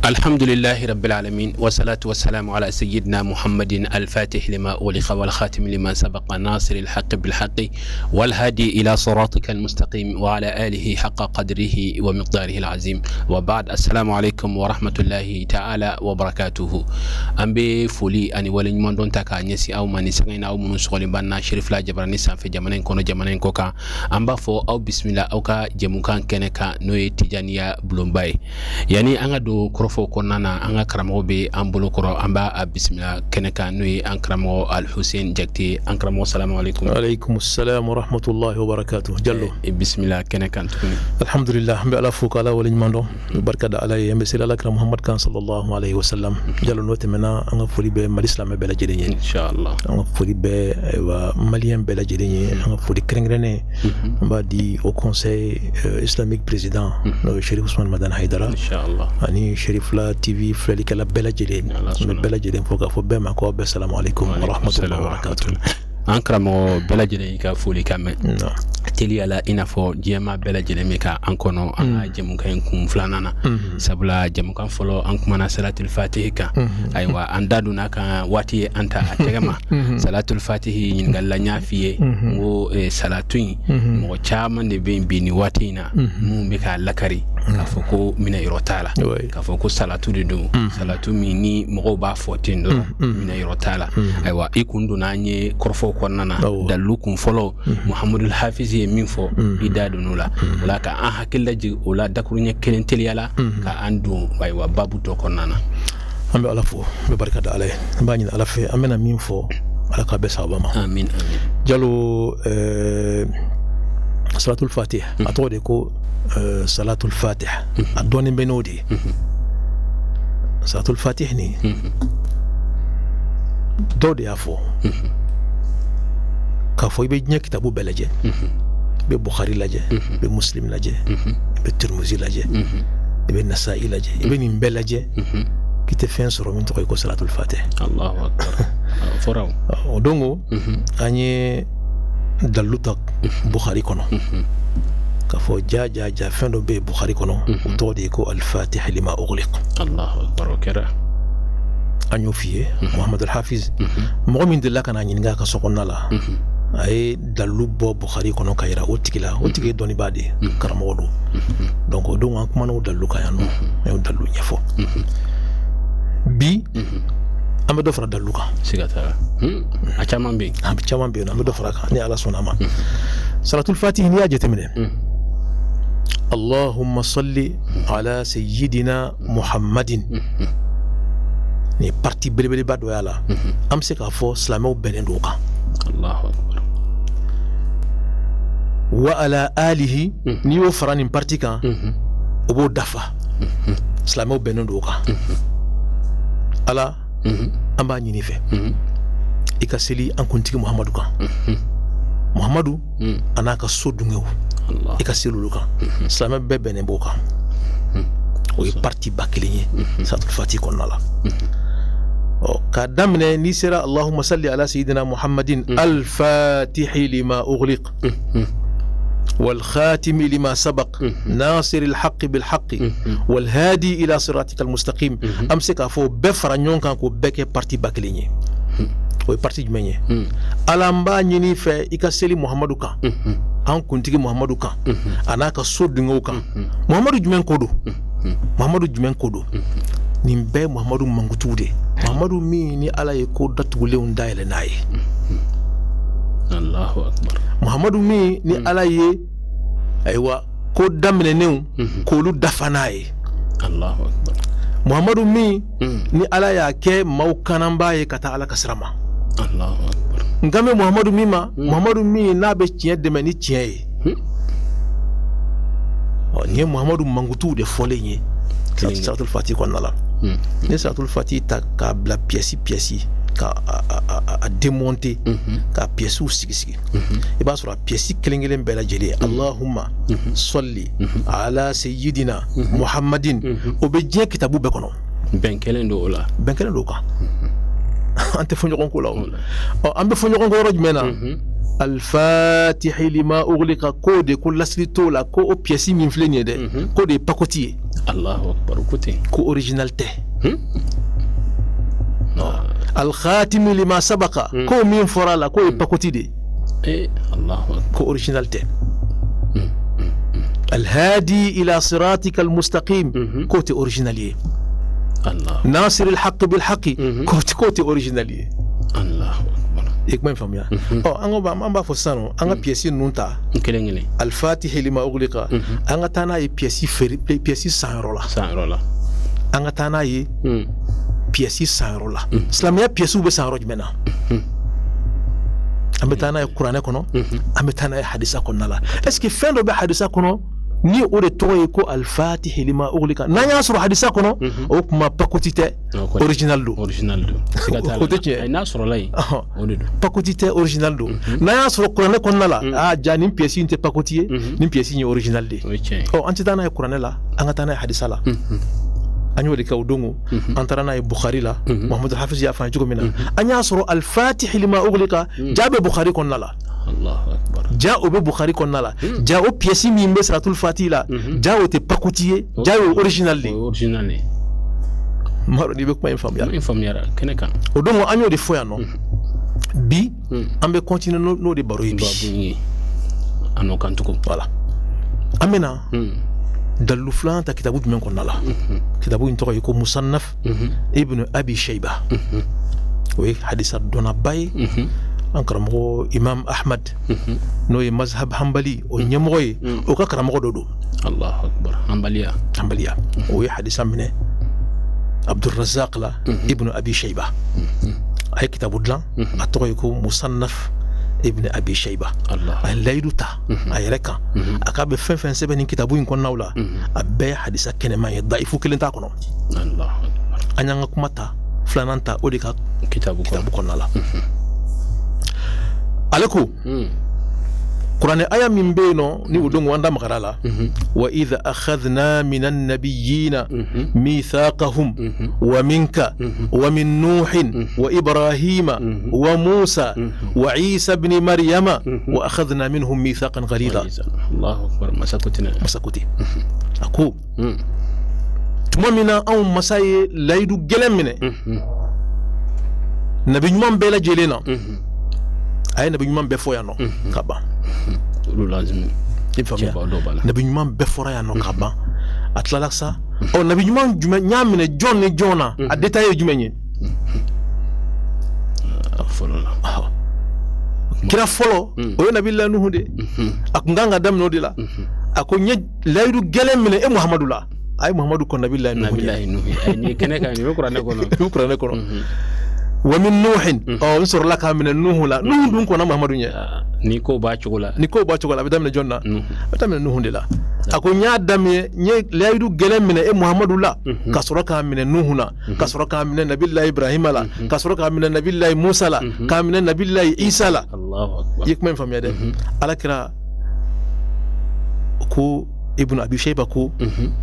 الحمد لله رب العالمين، والصلاة والسلام على سيدنا محمد الفاتح لما أغلق والخاتم لما سبق، ناصر الحق بالحق والهادي إلى صراطك المستقيم، وعلى آله حق قدره ومقداره العظيم، وبعد، السلام عليكم ورحمة الله تعالى وبركاته. An bɛ foli ani waleɲumandɔn ta k'a ɲɛsin aw ma ni sanga in na, aw minnu sɔgɔlen b'an na Cherifla Jabarani sanfɛ, jamana in kɔnɔ, jamana in kɔ kan. An b'a fɔ aw bisimila aw ka jɛmukan kɛnɛ kan, n'o ye Tijaniya bulonba ye. Yanni an ka don kɔrɔfɔw kɔnɔna na, an ka karamɔgɔ bɛ an bolo kɔrɔ, an b'a bisimila kɛnɛ kan, n'o ye an karamɔgɔ Alhussein Jakite. An karamɔgɔ, salamu aleykum. Aleykum salam wa rahmatullahi wa barakatuh. Jallo. Bisimila kɛnɛ kan tuguni. Alhamdulillah, an bɛ Ala fo k'Ala waleɲuman dɔn, barika da Ala ye, an bɛ seli Ala kira Muhamad kan sallallahu alaihi wasallam. Jallo, n'o tɛmɛna, an ka foli bɛ Mali silamɛ bɛɛ lajɛlen ye. Inshallah. An ka foli bɛ, ayiwa, maliyɛn bɛɛ lajɛlen ye. An ka foli kɛrɛnkɛrɛnnen, an b'a di Haut Conseil islamique président, n'o ye Cherif Ousmane Madani Haidara. Inshallah. Ani Cherifla TV filɛlikɛla bɛɛ lajɛlen, an bɛ bɛɛ lajɛlen fo k'a fɔ bɛɛ ma ko aw bɛɛ salamu aleykum wa rahmatullahi wa barakatuh. An karamɔgɔ, bɛɛ lajɛlen y'i ka foli kan mɛn teliya la, i n'a fɔ diɲɛma bɛɛ lajɛlen bɛ ka an kɔnɔ an ka jɛmukan in kun filanan na, sabula jɛmukan fɔlɔ, an kumana salatul fatihi kan. Ayiwa, an da donna kan, waati ye an ta a tɛgɛ ma. Salatul fatihi ɲininkali la, n y'a f'i ye n ko salatu in, mɔgɔ caman de bɛ yen bi nin waati in na minnu bɛ k'a lakari k'a fɔ ko minɛ yɔrɔ t'a la, k'a fɔ ko salatu de don, salatu min ni mɔgɔw b'a fɔ ten dɔrɔn, minɛ yɔrɔ t'a la. Ayiwa, i kun donna an ye kɔrɔfɔw kɔnɔna na. Dalilu kun fɔlɔ, Muhamadul Hafiz ye min fɔ, i da donn'o la. O la, ka an hakili lajigin o la dakuruɲɛ kelen teliya la, ka an don, ayiwa, babu tɔ kɔnɔna na. An bɛ Ala fo, an bɛ barika da Ala ye, an b'a ɲini Ala fɛ, an bɛna min fɔ, Ala k'a bɛɛ sababa ma. Amin, amin. Jalo, salatul fatih, a tɔgɔ de ko salatul fatih, a dɔnnen bɛ n'o de ye. Salatul fatih nin, dɔw de y'a fɔ k'a fɔ i bɛ diɲɛ kitabu bɛɛ lajɛ, i bɛ Bukhari lajɛ, i bɛ Muslim lajɛ, i bɛ Turmuzi lajɛ, i bɛ Nasa'i lajɛ, i bɛ nin bɛɛ lajɛ, k'i tɛ fɛn sɔrɔ min tɔgɔ ye ko salatul fatih. Allahu akbar, fɔra. O don ko an ye dalilu ta Bukhari kɔnɔ k'a fɔ ja ja ja, fɛn dɔ bɛ yen Bukhari kɔnɔ, o tɔgɔ de ye ko al-fatih lima ughliq. Allahu akbar, o kɛra. An y'o f'i ye, Muhamad al-Hafiz, mɔgɔ min delila ka na ɲininka a ka so kɔnɔna la, a ye dalilu bɔ Bukhari kɔnɔ ka yira o tigi la. O tigi ye dɔnnibaa de ye, karamɔgɔ don. Donc o don, an kumana o dalilu kan yan nɔ, an y'o dalilu ɲɛfɔ. Bi, an bɛ dɔ fara dalilu kan. Siga t'a la, a caman bɛ yen. A caman bɛ yen, an bɛ dɔ fara a kan ni Ala sɔnna a ma. Salatul fatih, n'i y'a jateminɛ, Allahumma salli ala sayyidina Muhammadin, nin ye partie belebeleba dɔ y'a la, an bɛ se k'a fɔ silamɛw bɛnnen don o kan. Allahu akbar. Wa ala alihi, n'i y'o fara nin partie kan, o b'o dafa, silamɛw bɛnnen don o kan. Ala, an b'a ɲini fɛ i ka seli an kuntigi Muhamadu kan, Muhamadu a n'a ka so dungew, i ka seli olu kan. Silamɛ bɛɛ bɛnnen b'o kan. O ye partie ba kelen ye salatul fati kɔnɔna la. Ɔ, k'a daminɛ n'i sera Allahumma salli ala sayyidina Muhammadin al-fatihi lima ughliq والخاتم لما سبق ناصر الحق بالحق والهادي الى صراطك المستقيم, an bɛ se k'a fɔ bɛɛ fara ɲɔgɔn kan k'o bɛɛ kɛ partie ba kelen ye. O ye partie jumɛn ye? Ala, n b'a ɲini fɛ i ka seli Muhamadu kan, an kuntigi Muhamadu kan, a n'a ka so dungew kan. Muhamadu jumɛn ko don? Muhamadu jumɛn ko don? Nin bɛɛ ye Muhamadu mankutuw de ye, Muhamadu min ni Ala ye ko datugulenw dayɛlɛ n'a ye. Allahu akbar. Muhamadu min ni Ala ye, ayiwa, ko daminɛnenw k'olu dafa n'a ye. Allahu akbar. Muhamadu min ni Ala y'a kɛ maaw kananbaa ye ka taa Ala ka sira ma. Allahu akbar. N kan bɛ Muhamadu min ma, Muhamadu min n'a bɛ tiɲɛ dɛmɛ ni tiɲɛ ye. Ɔ, nin ye Muhamadu mankutuw de fɔlen ye salatul fati kɔnɔna la. Ni salatul fati ta k'a bila pièce pièce, ka a démonter, ka pièces sigi sigi, i b'a sɔrɔ a pièce kelen kelen bɛɛ lajɛlen, Allahumma salli ala sayyidina Muhammadin, o bɛ diɲɛ kitabu bɛɛ kɔnɔ. Bɛn kelen don o la. Bɛn kelen don o kan. An tɛ fɔ ɲɔgɔn kɔ la o. Ɔ, an bɛ fɔ ɲɔgɔn kɔ yɔrɔ jumɛn na? Al-fatihi lima ughliqa, k'o de ko lasili t'o la, ko o pièce min filɛ nin ye dɛ, k'o de ye pacotille ye. Allahu akbar, ko ten. Ko original tɛ. Al-khatimi lima sabaqa, ko min fɔra a la, k'o ye pacotille de ye. Allahu akbar. Ko original tɛ. Al-hadi ila siratika al-mustaqim, k'o tɛ original ye. Allah. Nasir al-haqq bil-haqq, k'o tɛ original ye. Allahu akbar. I kuma in faamuya. Ɔ, an ko an b'a fɔ sisan nɔ, an ka pièce ninnu ta kelen kelen, al-fatihi lima ughliqa, an ka taa n'a ye pièce feere, pièce sanyɔrɔ la. Sanyɔrɔ la. An ka taa n'a ye pièce sanyɔrɔ la. Silamɛya pièces bɛ san yɔrɔ jumɛn na? An bɛ taa n'a ye kuranɛ kɔnɔ, an bɛ taa n'a ye hadisa kɔnɔna la. Est ce que fɛn dɔ bɛ hadisa kɔnɔ ni o de tɔgɔ ye ko al-fatihi lima ughliqa? N'an y'a sɔrɔ hadisa kɔnɔ, o kuma pacotille tɛ, original don. Original don. O tɛ tiɲɛ. N'a sɔrɔla yen, o de don. Pacotille tɛ, original don. N'an y'a sɔrɔ kuranɛ kɔnɔna la, aa ja, nin pièce in tɛ pacotille ye, nin pièce in ye original de ye. O ye tiɲɛ ye. Ɔ, an tɛ taa n'a ye kuranɛ la, an ka taa n'a ye hadisa la. An y'o de kɛ o don o. An taara n'a ye Bukhari la, Muhamadu Hafiz y'a fɔ an ye cogo min na, an y'a sɔrɔ al-fatihi lima ughliqa ja bɛ Bukhari kɔnɔna la. Allahu akbar. Ja o bɛ Bukhari kɔnɔna la. Ja o pièce min bɛ salatul fatihi la, ja o tɛ pacotille ye, ja o original de ye. O ye original de ye. N m'a dɔn n'i bɛ kuma in faamuya. Kuma in faamuyara kɛnɛ kan. O don an y'o de fɔ yan nɔ. Bi an bɛ continuer n'o de baro ye bi. Babu ye a nɔ kan tugun. Voilà, an bɛna dalilu filanan ta kitabu jumɛn kɔnɔna la? Kitabu in tɔgɔ ye ko Musannaf Ibn Abi Shayba. O ye hadisa dɔnnaba ye. An karamɔgɔ Imam Ahmad, n'o ye mazhab Hanbali o ɲɛmɔgɔ ye, o ka karamɔgɔ dɔ don. Allahu akbar, Hanbaliya. Hanbaliya. O ye hadisa minɛ Abdurrazak la, Ibn Abi Shayba. A ye kitabu dilan, a tɔgɔ ye ko Musannaf Ibn Abi Shayba. A ye layidu ta a yɛrɛ kan, a k'a bɛ fɛn fɛn sɛbɛn nin kitabu in kɔnɔnaw la, a bɛɛ ye hadisa kɛnɛman ye, dayifu kelen t'a kɔnɔ. An y'an ka kuma ta filanan ta o de ka kitabu kɔnɔna la. Ale ko kuranɛ aya min bɛ yen nɔ, ni o don an da magara la, wa idha akhadhna minan nabiyyina mithaqahum wa minka wa min nuhin wa ibrahima wa musa wa isa ibn maryama wa akhadhna minhum mithaqan ghalidha. Allahu akbar, masakutina. Masakuti. A ko tuma min na anw masa ye layidu gɛlɛn minɛ nabi ɲuman bɛɛ lajɛlen na, a ye nabi ɲuman bɛɛ fɔ yan nɔ ka ban. Olu lazimi. I faamuya, nabi ɲuman bɛɛ fɔra yan nɔ ka ban. A tilala sa, ɔ, nabi ɲuman jumɛn n y'a minɛ jɔn ni jɔn na, a détail ye jumɛn ye? A fɔlɔ la, kira fɔlɔ, o ye nabi Nuhu de. A kun kan ka daminɛ o de la. A ko n ye layidu gɛlɛn minɛ e Muhamadu la. A ye Muhamadu kɔn nabi Nuhu ye. Nin ye kɛnɛ kan, nin bɛ kuranɛ kɔnɔ. Nin bɛ kuranɛ kɔnɔ. Wa min nuhin, ɔ, n sɔrɔla k'a minɛ Nuhu la. Nuhu dun kɔnna Muhamadu ɲɛ. Ni ko b'a cogo la. Ni ko b'a cogo la, a bɛ daminɛ jɔn na? A bɛ daminɛ Nuhu de la. A ko n y'a daminɛ, n ye layidu gɛlɛn minɛ e Muhamadu la, ka sɔrɔ k'a minɛ Nuhu na, ka sɔrɔ k'a minɛ nabilayi Ibrahima la, ka sɔrɔ k'a minɛ nabilayi Musa la, k'a minɛ nabilayi Isa la. I ye kuma in faamuya dɛ. Ala kira ko, Ibn Abi Shayba ko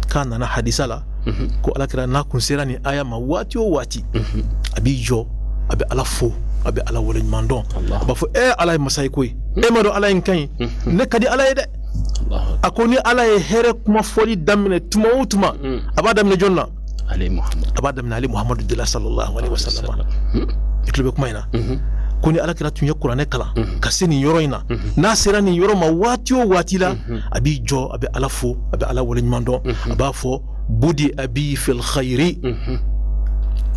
k'a nana hadisa la ko ala kira n'a kun sera nin aya ma waati o waati, a b'i jɔ, a bɛ Ala fo, a bɛ Ala waleɲuman dɔn. A b'a fɔ e Ala ye masa ye koyi, e ma dɔn Ala in ka ɲi, ne ka di Ala ye dɛ. A ko ni Ala ye hɛrɛ kuma fɔli daminɛ tuma o tuma, a b'a daminɛ jɔn na? A b'a daminɛ ale Muhamadu de la, sallallahu alaihi wasallam. I tulo bɛ kuma in na? Ko ni ala kira tun ye kuranɛ kalan ka se nin yɔrɔ in na, n'a sera nin yɔrɔ ma waati o waati la, a b'i jɔ, a bɛ Ala fo, a bɛ Ala waleɲuman dɔn, a b'a fɔ budi abi fil khayri.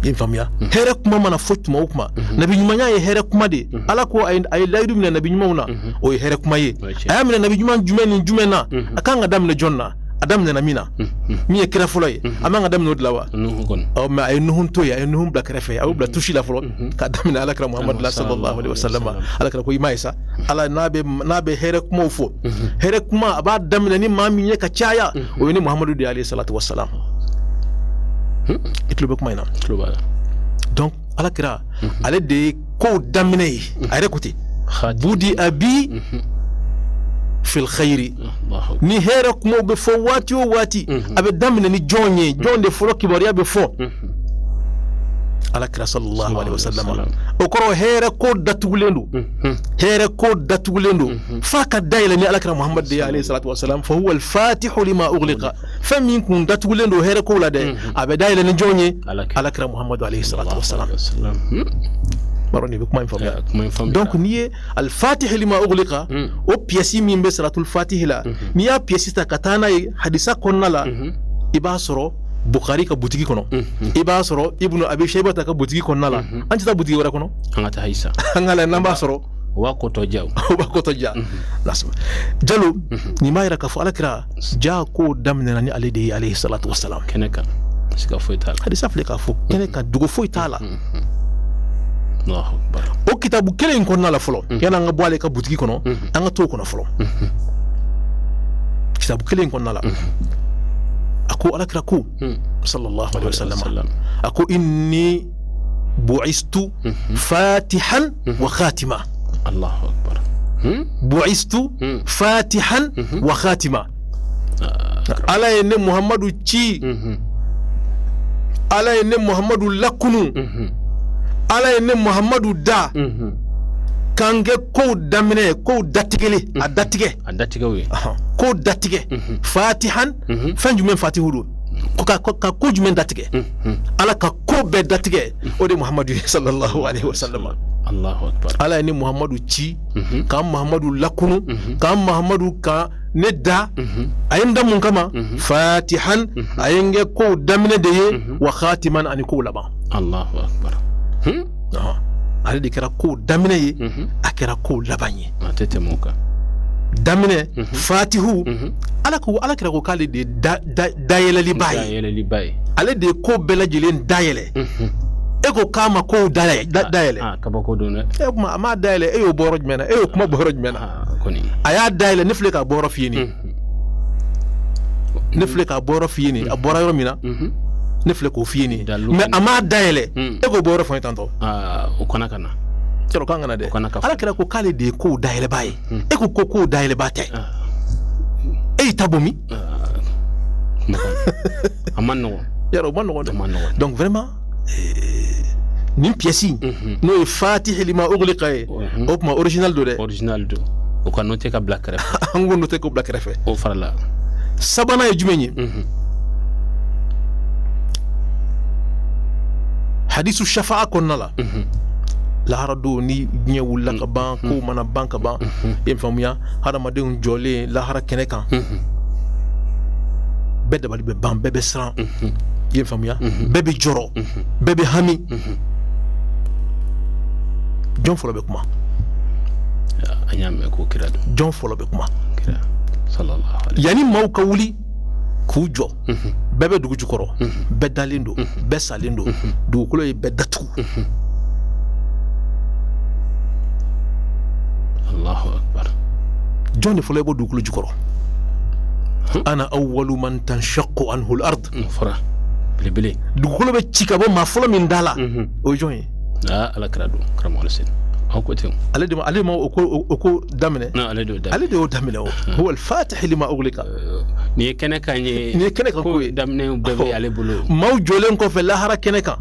I faamuya? Hɛrɛ kuma mana fɔ tuma o tuma, nabi ɲumanya ye hɛrɛ kuma de. Ala ko a ye layidu minɛ nabi ɲumanw na, o ye hɛrɛ kuma ye. A y'a minɛ nabi ɲuman jumɛn ni jumɛn na? A kan ka daminɛ jɔn na? A daminɛna min na, min ye kira fɔlɔ ye, a man ka daminɛ o de la wa? Ɔ, mais a ye Nuhu to yen, a ye Nuhu bila kɛrɛfɛ, a y'o bila tusi la fɔlɔ, ka daminɛ ala kira Muhamadu la, sallallahu alaihi wasallam. Ala kira ko i m'a ye sa, Ala n'a bɛ hɛrɛ kumaw fɔ, hɛrɛ kuma a b'a daminɛ ni maa min ye ka caya, o ye ni Muhamadu de ye, alayhi salatu wasalam. I tulo bɛ kuma in na. Donc ala kira ale de ye kow daminɛ ye, a yɛrɛ ko ten, budi'a bi fil khayri. Ni hɛrɛ kumaw bɛ fɔ waati o waati, a bɛ daminɛ ni jɔn ye? Jɔn de fɔlɔ kibaruya bɛ fɔ? Ala kira sallallahu alaihi wasallam. O kɔrɔ, hɛrɛ ko datugulen don, hɛrɛ ko datugulen don f'a ka dayɛlɛ ni ala kira Muhammad de ye, alayhi salatu wasalam. Fa huwa al-fatihu lima ughliqa. Fɛn min kun datugulen don hɛrɛ ko la dɛ, a bɛ dayɛlɛ ni jɔn ye? Ala kira Muhammad alayhi salatu wasalam. Baro nin bɛ kuma in faamuya. Donc n'i ye al-fatih lima ughliqa, o pièce min bɛ salatul fatih la, n'i y'a pièce ta ka taa n'a ye hadisa kɔnɔna la, i b'a sɔrɔ Bukhari ka butigi kɔnɔ, i b'a sɔrɔ Ibnu Abi Shaybata ka butigi kɔnɔna la. An tɛ taa butigi wɛrɛ kɔnɔ. An ka taa halisa. An ka lajɛ n'an b'a sɔrɔ. O b'a kotɔ ja. O b'a kotɔ ja. Jalo, nin b'a yira k'a fɔ ala kira ja ko daminɛna ni ale de ye, alayhi salatu wasalam. Kɛnɛ kan, siga foyi t'a la. Hadisa filɛ k'a fɔ kɛnɛ kan, dogo foyi t'a la. O kitabu kelen in kɔnɔna la fɔlɔ, yanni an ka bɔ ale ka butigi kɔnɔ, an ka t'o kɔnɔ fɔlɔ. Kitabu kelen in kɔnɔna la, a ko ala kira ko sallallahu alaihi wasallam, a ko inni bu'istu fatihan wa khatima. Allahu akbar. Bu'istu fatihan wa khatima. Ala ye ne Muhammadu ci, ala ye ne Muhammadu lakunu, ala ye ne Muhammadu da k'an kɛ kow daminɛ, kow datigɛli, a datigɛ, a datigɛw ye kow datigɛ. Fatihan, fɛn jumɛn fatihu don? Ka ko jumɛn datigɛ? Ala ka ko bɛɛ datigɛ, o de Muhammadu ye sallallahu alaihi wasallam. Allahu akbar. Ala ye ne Muhammadu ci k'an Muhammadu lakunu, k'an Muhammadu ka ne da. A ye n da mun kama? Fatihan, a ye n kɛ kow daminɛ de ye, wa khatiman, ani kow laban. Allahu akbar. Ale de kɛra kow daminɛ ye, a kɛra kow laban ye. A tɛ tɛmɛ o kan. Daminɛ fatihu, ala ko, ala kira ko k'ale de ye dayɛlɛliba ye, ale de ye ko bɛɛ lajɛlen dayɛlɛ. E ko k'a ma kow dayɛlɛ. Kabako don dɛ. E kuma a m'a dayɛlɛ, e y'o bɔ yɔrɔ jumɛn na? E y'o kuma bɔ yɔrɔ jumɛn na? A y'a dayɛlɛ, ne filɛ k'a bɔ yɔrɔ f'i ye nin. Ne filɛ k'a bɔ yɔrɔ f'i ye nin. A bɔra yɔrɔ min na, ne filɛ k'o f'i ye nin. Mais a m'a dayɛlɛ, e k'o bɔ yɔrɔ fɔ n ye tantɔ. O kana ka na. Yɔrɔ k'an kana dɛ. Ala kira ko k'ale de ye kow dayɛlɛbaa ye. E ko ko kow dayɛlɛbaa tɛ. E y'i ta bɔ min? A ma nɔgɔn. Yarɔ, o ma nɔgɔn dɛ. Donc vraiment, nin pièce n'o ye fatihi lima ughliqa ye, o tuma original don dɛ. Original don. O ka noter ka bila kɛrɛfɛ. An k'o noter k'o bila kɛrɛfɛ. O farala. Sabanan ye jumɛn ye? Hadisu shafa'a kɔnɔna la, lahara don ni diɲɛ wulila ka ban, kow mana ban ka ban, i ye faamuya, hadamadenw jɔlen lahara kɛnɛ kan, bɛɛ dabali bɛ ban, bɛɛ bɛ siran, i ye faamuya, bɛɛ bɛ jɔrɔ, bɛɛ bɛ hami. Jɔn fɔlɔ bɛ kuma? An y'a mɛn ko kira don. Jɔn fɔlɔ bɛ kuma? Yanni maaw ka wuli k'u jɔ, bɛɛ bɛ dugu jukɔrɔ, bɛɛ dalen don, bɛɛ salen don, dugukolo ye bɛɛ datugu. Allahu akbar. Jɔn de fɔlɔ bɛ bɔ dugukolo jukɔrɔ? Ana awwalu man tanshaqqu anhu al-ard. Fɔra belebele. Dugukolo bɛ ci ka bɔ maa fɔlɔ min da la, o ye jɔn ye? Ala kira don, karamɔgɔ Alasani. Aw ko ten. Ale de ma, ale ma o ko daminɛ. Ale de y'o daminɛ. Ale de y'o daminɛ o. Huwa al-fatih lima ughliqa. Nin ye kɛnɛ kan ye. Nin ye kɛnɛ kan ko ye. Daminɛ bɛɛ bɛ ale bolo. Maaw jɔlen kɔfɛ lahara kɛnɛ kan,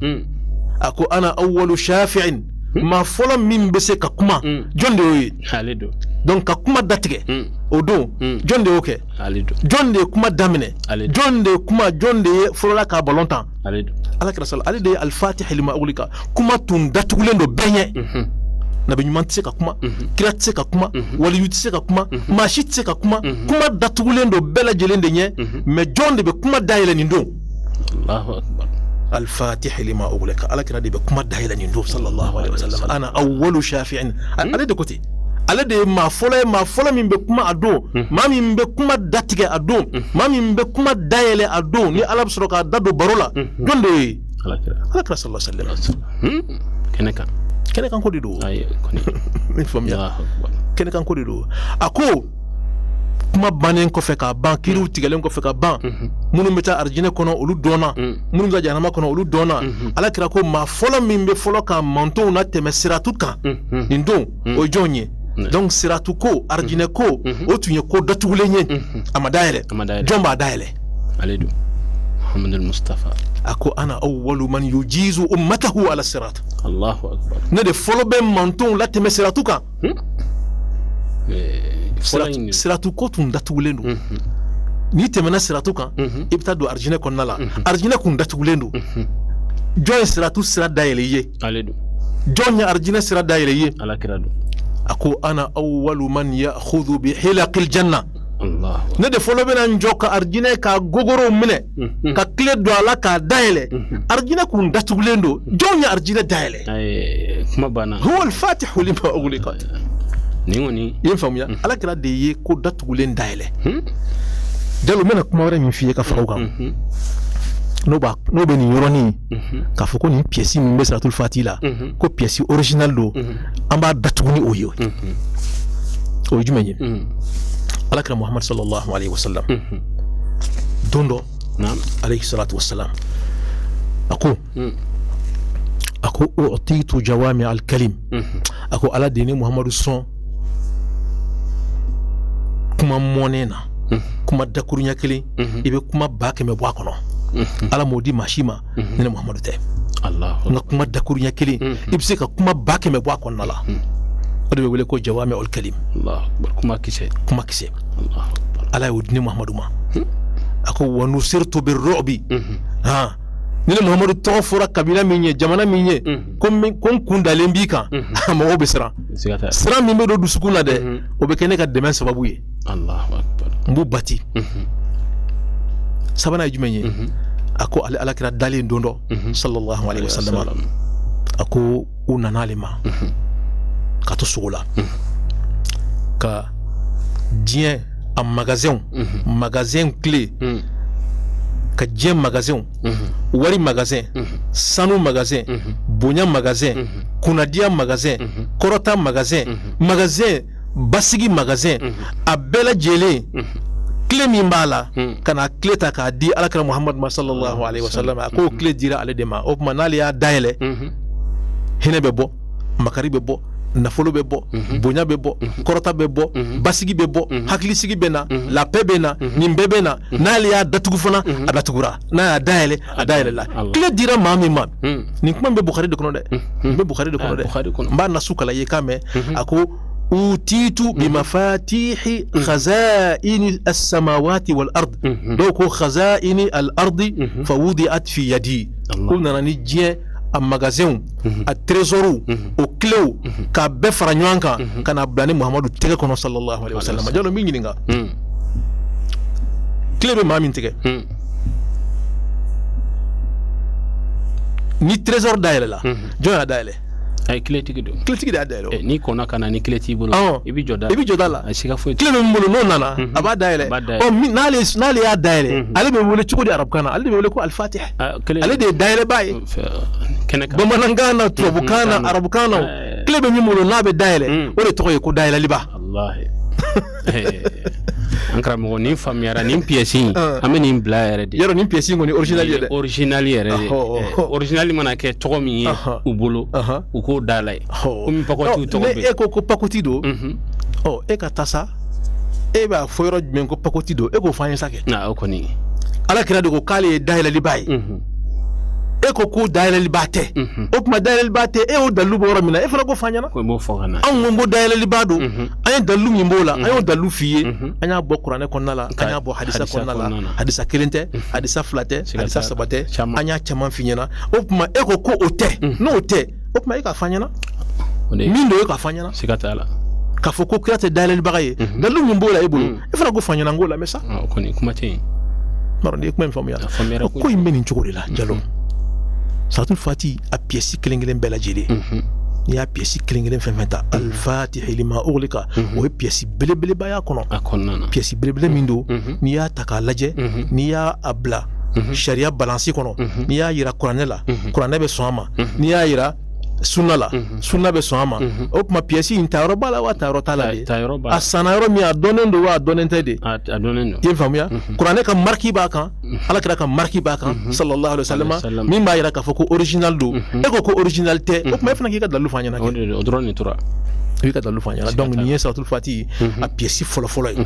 a ko ana awwalu shafi'in. Maa fɔlɔ min bɛ se ka kuma, jɔn de y'o ye? Ale don. Donc ka kuma datigɛ o don, jɔn de y'o kɛ? Ale don. Jɔn de ye kuma daminɛ? Ale don. Jɔn de ye kuma, jɔn de ye fɔlɔla k'a balon tan? Ale don. Ala kira sala, ale de ye al-fatih lima ughliqa. Kuma tun datugulen don bɛɛ ɲɛ. Nabi ɲuman tɛ se ka kuma, kira tɛ se ka kuma, waliyu tɛ se ka kuma, maa si tɛ se ka kuma. Kuma datugulen don bɛɛ lajɛlen de ɲɛ. Mais jɔn de bɛ kuma dayɛlɛ nin don? Allahu akbar. Al-fatih lima ughliqa. Ala kira de bɛ kuma dayɛlɛ nin don sallallahu alaihi wasallam. Ana awwalu shafi'in. Ale de ko ten. Ale de ye maa fɔlɔ ye, maa fɔlɔ min bɛ kuma a don, maa min bɛ kuma datigɛ a don, maa min bɛ kuma dayɛlɛ a don, ni Ala bɛ sɔrɔ k'a da don baro la, jɔn de y'o ye? Ala kira. Ala kira sallallahu alaihi wasallam. Kɛnɛ kan. Kɛnɛ kan ko de don. Ayi, kɔni. I faamuya? Kɛnɛ kan ko de don. A ko Kuma bannen kɔfɛ ka ban, kiriw tigɛlen kɔfɛ ka ban, minnu bɛ taa arijinɛ kɔnɔ olu dɔnna, minnu bɛ taa jahanama kɔnɔ olu dɔnna. Ala kira ko maa fɔlɔ min bɛ fɔlɔ ka mantonw natɛmɛ siratu kan nin don, o ye jɔn ye? Donc siratu ko, arijinɛ ko, o tun ye ko datugulen ye, a ma dayɛlɛ. Jɔn b'a dayɛlɛ? Ale don, Muhammadu Mustafa. A ko ana awwalu man yujizu ummatahu ala sirat. Allahu akbar. Ne de fɔlɔ bɛ mantonw latɛmɛ siratu kan. Siratu ko tun datugulen don. N'i tɛmɛna siratu kan, i bɛ taa don arijinɛ kɔnɔna la. Arijinɛ kun datugulen don. Jɔn ye siratu sira dayɛlɛ i ye? Ale don. Jɔn ye arijinɛ sira dayɛlɛ i ye? Ala kira don. A ko ana awwalu man ya'khudhu bi hilaqil janna. Ne de fɔlɔ bɛna n jɔ ka arijinɛ ka gogorow minɛ, ka kile don a la k'a dayɛlɛ. Arijinɛ kun datugulen don. Jɔn ye arijinɛ dayɛlɛ? Kuma banna. Huwa al-fatihu lima ughliqa. Nin kɔni i ye faamuya, ala kira de ye ko datugulen dayɛlɛ. Jalo, n bɛna kuma wɛrɛ min f'i ye ka fara o kan, n'o bɛ nin yɔrɔnin k'a fɔ ko nin pièce min bɛ siratul fati la, ko pièce original don, an b'a datugu ni o ye. O ye jumɛn ye? Ala kira Muhammad sallallahu alaihi wasallam, don dɔ, alayhi salatu wasalam, a ko u'titu jawami al-kalim. A ko ala de ne Muhammadu sɔn kuma mɔnen na, kuma dakuruɲɛ kelen, i bɛ kuma 100,000 bɔ a kɔnɔ. Ala m'o di maa si ma ni ne Muhammadu tɛ. N ka kuma dakuruɲɛ kelen, i bɛ se ka kuma 100,000 bɔ a kɔnɔna la. O de bɛ wele ko jawami al-kalim. Kuma kisɛ. Kuma kisɛ. Ala y'o di ne Muhammadu ma. A ko wa nusirtu bir-ru'bi. Ni ne Muhammadu tɔgɔ fɔra kabila min ye, jamana min ye, ko n kun dalen b'i kan, mɔgɔw bɛ siran. Siran min bɛ don dusukun na dɛ, o bɛ kɛ ne ka dɛmɛ sababu ye. N b'u bati. Sabanan ye jumɛn ye? A ko ale alakira dalen don dɔ, sallallahu alaihi wasallam, a ko u nana ale ma ka to sugo la, ka diɲɛ a magasinw, magasin clé, ka diɲɛ magasinw, wari magasin, sanu magasin, bonya magasin, kunnadiya magasin, kɔrɔta magasin, magasin basigi magasin, a bɛɛ lajɛlen clé min b'a la, ka na clé ta k'a di alakira Muhammadu ma sallallahu alaihi wasallam. A k'o clé dira ale de ma. O tuma n'ale y'a dayɛlɛ, hinɛ bɛ bɔ, makari bɛ bɔ, nafolo bɛ bɔ, bonya bɛ bɔ, kɔrɔta bɛ bɔ, basigi bɛ bɔ, hakilisigi bɛ na, la paix bɛ na, nin bɛɛ bɛ na. N'ale y'a datugu fana, a datugura. N'a y'a dayɛlɛ, a dayɛlɛla. Clé dira maa min ma, nin kuma bɛ Bukhari de kɔnɔ dɛ, n bɛ Bukhari de kɔnɔ dɛ, n b'a nasu kalan i ye k'a mɛn. A ko utitu bimafatihi khazaini as-samawati wal ard. Dɔw ko khazaini al ardi fawudiat fi yadi. Ko nana ni diɲɛ a magasinw, a trésors, o cléw, k'a bɛɛ fara ɲɔgɔn kan ka na bila ni Muhammadu tɛgɛ kɔnɔ sallallahu alaihi wasallam. Jalo, n b'i ɲininka, clé bɛ maa min tɛgɛ, ni trésor dayɛlɛla, jɔn y'a dayɛlɛ? Ayi, clétigi don. Clétigi de y'a dayɛlɛ. N'i kɔnna ka na ni clé t'i bolo, i bɛ jɔ da la. I bɛ jɔ da la. A siga foyi. Clé bɛ min bolo, n'o nana, a b'a dayɛlɛ. Ɔ, n'ale y'a dayɛlɛ, ale bɛ wele cogo di arabukan na? Ale de bɛ wele ko alifatih. Ale de ye dayɛlɛba ye. Bamanankan na, tubabukan na, arabukan na, clé bɛ min bolo n'a bɛ dayɛlɛ, o de tɔgɔ ye ko dayɛlɛliba. An karamɔgɔ, nin faamuyara. Nin pièce in, an bɛ nin bila yɛrɛ de. Yɔrɔ nin pièce in kɔni original ye dɛ. Original yɛrɛ de. Original mana kɛ tɔgɔ min ye u bolo, u k'o da la ye. Komi pakoti tɔgɔ bɛ. E ko pakoti don. Ɔ, e ka taa sa, e b'a fɔ yɔrɔ jumɛn ko pakoti don? E k'o fɔ an ye sa kɛ. O kɔni. Ala kira de ko k'ale ye dayɛlɛliba ye. E ko ko dayɛlɛliba tɛ. O tuma dayɛlɛliba tɛ, e y'o dalilu bɔ yɔrɔ min na, e fana k'o fɔ an ɲɛna. Ko b'o fɔ ka na. Anw ko dayɛlɛliba don, an ye dalilu min b'o la, an y'o dalilu f'i ye. An y'a bɔ kuranɛ kɔnɔna la, an y'a bɔ hadisa kɔnɔna la. Hadisa kelen tɛ, hadisa fila tɛ, hadisa saba tɛ, an y'a caman f'i ɲɛna. O tuma e ko ko o tɛ, n'o tɛ, o tuma e k'a fɔ an ɲɛna. Min don, e k'a fɔ an ɲɛna. Siga t'a la. K'a fɔ ko kira tɛ dayɛlɛlibaga ye, dalilu min b'o la e bolo, e fana k'o fɔ an ɲɛna, n k'o lamɛn sa. O kɔni kuma tɛ yen. N'i ye kuma in faamuya, ko in bɛ nin cogo de la. Jalo, Salatul Fati a pièce kelen kelen bɛɛ lajɛlen, n'i y'a pièce kelen kelen fɛn fɛn ta, al-fatihi lima ughliqa, o ye pièce belebeleba y'a kɔnɔ. A kɔnɔna na. Pièce belebele min don, n'i y'a ta k'a lajɛ, n'i y'a bila sariya balance kɔnɔ, n'i y'a yira kuranɛ la, kuranɛ bɛ sɔn a ma. N'i y'a yira Sunna la, sunna bɛ sɔn a ma. O tuma pièce in tayɔrɔ b'a la wa tayɔrɔ t'a la de? A sanna yɔrɔ min, a dɔnnen don wa a dɔnnen tɛ de? A dɔnnen don. I ye faamuya? Kuranɛ ka marque b'a kan, Ala kira ka marque b'a kan, sallallahu alaihi wasallam, min b'a yira k'a fɔ ko original don. E ko ko original tɛ, o tuma e fana k'i ka dalilu fɔ an ɲɛna. O dɔrɔn de tora. I b'i ka dalilu fɔ an ɲɛna. Donc nin ye salatul fati a pièce fɔlɔ-fɔlɔ ye.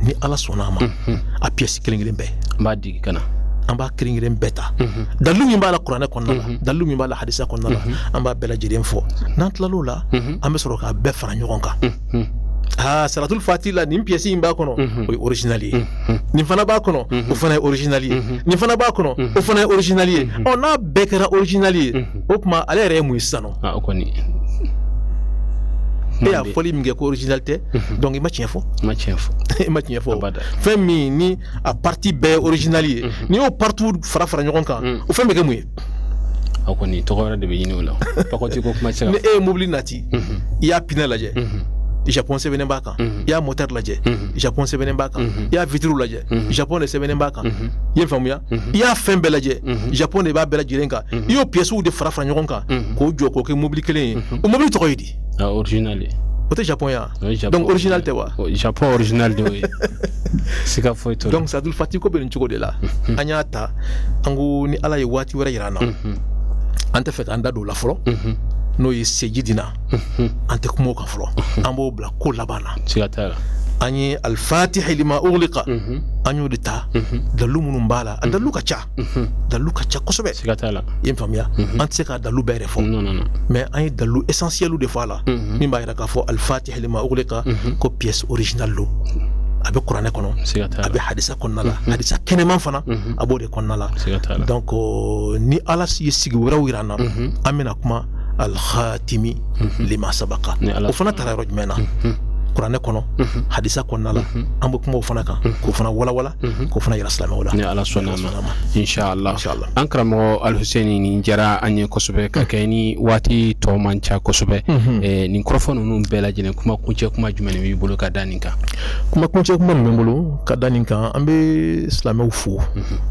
Ni Ala sɔnna a ma, a pièce kelen kelen bɛɛ n b'a digi ka na. An b'a kelen kelen bɛɛ ta. Dalilu min b'a la kuranɛ kɔnɔna la, dalilu min b'a la hadisa kɔnɔna la, an b'a bɛɛ lajɛlen fɔ. N'an tilal'o la, an bɛ sɔrɔ k'a bɛɛ fara ɲɔgɔn kan. Aa, salatul fati la, nin pièce in b'a kɔnɔ, o ye original ye. Nin fana b'a kɔnɔ, o fana ye original ye. Nin fana b'a kɔnɔ, o fana ye original ye. Ɔ, n'a bɛɛ kɛra original ye, o tuma ale yɛrɛ ye mun ye sisan nɔ? O kɔni, e y'a fɔli min kɛ ko original tɛ, donc i ma tiɲɛ fɔ. I ma tiɲɛ fɔ. I ma tiɲɛ fɔ. Fɛn min ni a partie bɛɛ ye original ye, n'i y'o partie fara fara ɲɔgɔn kan, o fɛn bɛ kɛ mun ye? O kɔni, tɔgɔ wɛrɛ de bɛ ɲini o la. Pakɔti ko kuma tɛ se ka. Ni e ye mobili nati, i y'a pneu lajɛ, Japon sɛbɛnnen b'a kan. I y'a moteur lajɛ, Japon sɛbɛnnen b'a kan. I y'a vitre lajɛ, Japon de sɛbɛnnen b'a kan. I ye faamuya? I y'a fɛn bɛɛ lajɛ, Japon de b'a bɛɛ lajɛlen kan. I y'o pièces de fara fara ɲɔgɔn kan k'o jɔ k'o kɛ mobili kelen ye. O mobili tɔgɔ ye di? Original. O tɛ Japon ya? Donc original tɛ wa? Japon original de ye. Siga foyi t'o la. Donc salatul fati ko bɛ nin cogo de la. An y'a ta, an ko ni Ala ye waati wɛrɛ yira an na, an tɛ fɛ k'an da don o la fɔlɔ. N'o ye sejidina, an tɛ kuma o kan fɔlɔ, an b'o bila ko laban na. Siga t'a la. An ye alfatihi lima ughliqa, an y'o de ta. Dalilu minnu b'a la, a dalilu ka ca, dalilu ka ca kosɛbɛ. Siga t'a la. I ye faamuya? An tɛ se k'a dalilu bɛɛ yɛrɛ fɔ, mais an ye dalilu essentiel de fɔ a la, min b'a yira k'a fɔ alfatihi lima ughliqa ko pièce originale don. A bɛ kuranɛ kɔnɔ, a bɛ hadisa kɔnɔna la, hadisa kɛnɛman fana a b'o de kɔnɔna la. Donc ni Ala ye sigi wɛrɛw yira an na, an bɛna kuma alkhatimi lima sabaka. O fana taara yɔrɔ jumɛn na? Kuranɛ kɔnɔ, hadisa kɔnɔna la, an bɛ kuma o fana kan k'o fana walawala, k'o fana yira silamɛw la. Ni Ala sɔnna ma, inshallah. An karamɔgɔ Alhuseni, nin diyara an ye kosɛbɛ ka kɛ ni waati tɔ man ca kosɛbɛ. Nin kɔrɔfɔ ninnu bɛɛ lajɛlen, kuma kuncɛ kuma jumɛn de b'i bolo ka da nin kan? Kuma kuncɛ kuma min bɛ n bolo ka da nin kan, an bɛ silamɛw fo.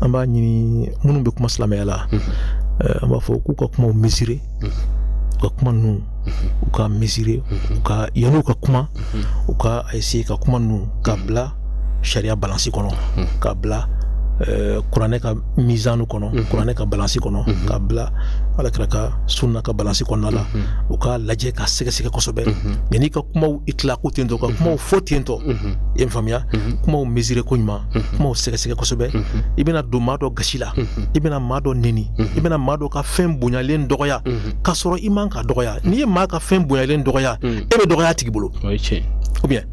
An b'a ɲini minnu bɛ kuma silamɛya la, an b'a fɔ k'u ka kumaw mesurer, u ka kuma ninnu u ka mesurer, u ka yan'u ka kuma, u ka essayer ka kuma ninnu ka bila sariya balance kɔnɔ, ka bila kuranɛ ka mizanu kɔnɔ, kuranɛ ka balance kɔnɔ, ka bila Ala kira ka sunna ka balance kɔnɔna la. U ka lajɛ ka sɛgɛsɛgɛ kosɛbɛ yan'i ka kumaw itilaku ten tɔ, ka kumaw fɔ ten tɔ. I ye faamuya? Kumaw mesurer ko ɲuman, kumaw sɛgɛsɛgɛ kosɛbɛ. I bɛna don maa dɔ gasi la, i bɛna maa dɔ neni, i bɛna maa dɔ ka fɛn bonyalen dɔgɔya k'a sɔrɔ i man ka dɔgɔya. N'i ye maa ka fɛn bonyalen dɔgɔya, e bɛ dɔgɔya a tigi bolo. Ou bien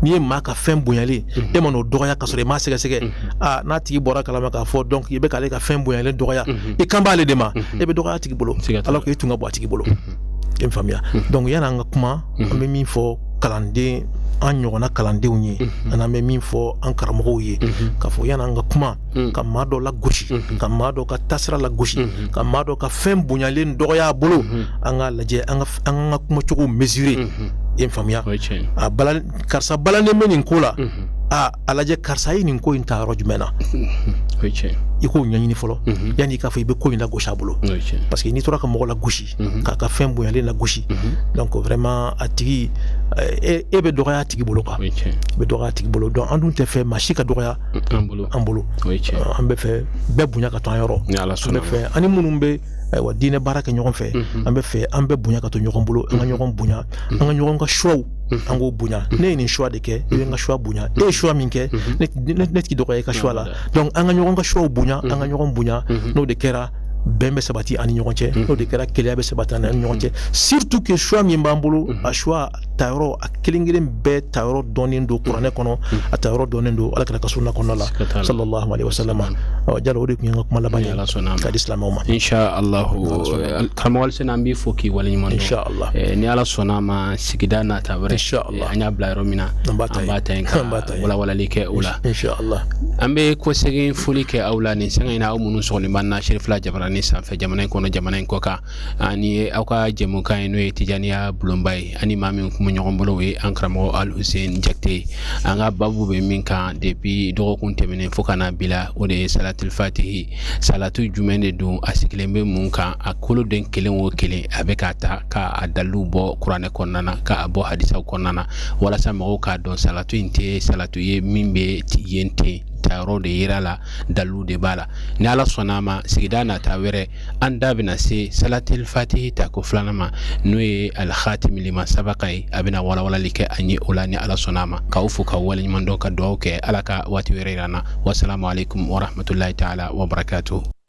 n'i ye maa ka fɛn bonyalen, e ma n'o dɔgɔya ka sɔrɔ i m'a sɛgɛsɛgɛ, aa, n'a tigi bɔra kalama k'a fɔ donc i bɛ k'ale ka fɛn bonyalen dɔgɔya, i kan b'ale de ma, e bɛ dɔgɔya a tigi bolo, alors que e tun ka bɔ a tigi bolo. I ye faamuya? Donc yan'an ka kuma, an bɛ min fɔ kalanden, an ɲɔgɔnna kalandenw ye, ani an bɛ min fɔ an karamɔgɔw ye, k'a fɔ yan'an ka kuma ka maa dɔ lagosi, ka maa dɔ ka taasira lagosi, ka maa dɔ ka fɛn bonyalen dɔgɔya a bolo, an k'a lajɛ, an ka kumacogo mesurer. I ye faamuya? A bala, karisa balannen bɛ nin ko la, a lajɛ karisa ye nin ko in ta yɔrɔ jumɛn na, i k'o ɲɛɲini fɔlɔ yanni i k'a fɔ i bɛ ko in lagosi a bolo. Parce que n'i tora ka mɔgɔ lagosi, k'a ka fɛn bonyalen lagosi, donc vraiment a tigi, e bɛ dɔgɔya a tigi bolo quoi. I bɛ dɔgɔya a tigi bolo. Donc an dun tɛ fɛ maa si ka dɔgɔya an bolo. An bɛ fɛ bɛɛ bonya ka to an yɔrɔ. An bɛ fɛ ani minnu bɛ ayiwa diinɛ baara kɛ ɲɔgɔn fɛ, an bɛ fɛ an bɛɛ bonya ka to ɲɔgɔn bolo, an ka ɲɔgɔn bonya, an ka ɲɔgɔn ka choix, an k'o bonya. Ne ye nin choix de kɛ, i bɛ n ka choix bonya. E ye choix min kɛ, ne t'i dɔgɔya i ka choix la. Donc an ka ɲɔgɔn ka choix bonya, an ka ɲɔgɔn bonya. N'o de kɛra, bɛn bɛ sabati an ni ɲɔgɔn cɛ. N'o de kɛra, kelenya bɛ sabati an ni ɲɔgɔn cɛ. Surtout que choix min b'an bolo, a choix tayɔrɔ, a kelen kelen bɛɛ tayɔrɔ dɔnnen don kuranɛ kɔnɔ, a tayɔrɔ dɔnnen don Ala kira ka sunna kɔnɔna la, sallallahu alaihi wasallam. Jalo, o de tun ye n ka kuma laban ye ka di silamɛw ma. Inshallah. Karamɔgɔ Alhuseni, an b'i fo k'i waleɲuman dɔn. Inshallah. Ni Ala sɔnna a ma, sigida nata wɛrɛ, Inshallah, an y'a bila yɔrɔ min na, an b'a ta yen ka walawalali kɛ o la. Inshallah. An bɛ kɔsegin foli kɛ aw la nin sanga in na, aw minnu sɔgɔlen b'an na Serifila jabarani sanfɛ, jamana in kɔnɔ, jamana in kɔ kan, ani aw ka jɛmukan ye, n'o ye Tijaniya bulonba ye. Ani maa min kun bɛ ɲɔgɔn bolo o ye an karamɔgɔ Alhussein Jakite ye. An ka babu bɛ min kan depuis dɔgɔkun tɛmɛnen fo ka na bila, o de ye salatul fatihi. Salatu jumɛn de don, a sigilen bɛ mun kan, a koloden kelen o kelen a bɛ k'a ta k'a dalilu bɔ kuranɛ kɔnɔna na, k'a bɔ hadisaw kɔnɔna na, walasa mɔgɔw k'a dɔn salatu in tɛ salatu ye min bɛ yen ten, tayɔrɔ de yira la, dalilu de b'a la. Ni Ala sɔnna a ma, sigida nata wɛrɛ an da bɛna se salatul fatihi tako filanan ma, n'o ye alkhatimi lima sabaka ye. A bɛna walawalali kɛ an ye o la ni Ala sɔnna a ma. K'aw fo k'aw waleɲuman dɔn, ka dugawu kɛ, Ala ka waati wɛrɛ yira an na. Wasalamu aleykum warahmatulahi taala wabarakatuhu.